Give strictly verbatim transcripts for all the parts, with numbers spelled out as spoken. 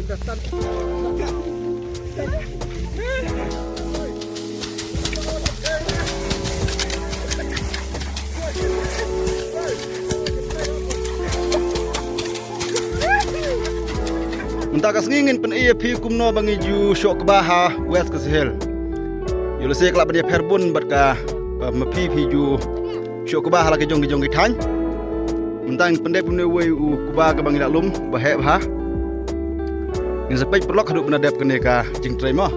Mynta ka sngi ngin pyni ïa phi kumno ba ngi ju shoh kba ha West Khasi Hills. Ïoh lehse ka lah ban ïapher bun bad ka, eh, ma phi phi ju shoh kba ha la ki jong ki jong ki thaiñ. Mynta ngin pyndep kumne uwei u kba kaba ngi la lum ba heh bha. Ngin sa peit paralok haduh ba na dep kane ka jingtrei mo.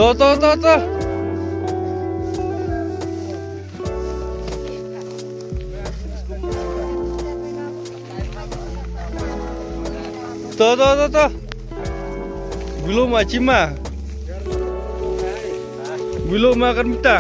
To, to, to, to. To, to, to, to. Bilo ma chima. Bilo ma kan mita.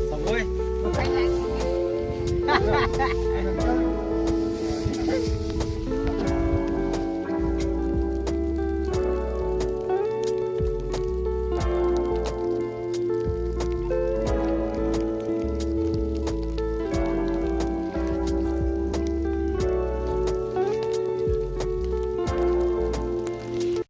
Samoi.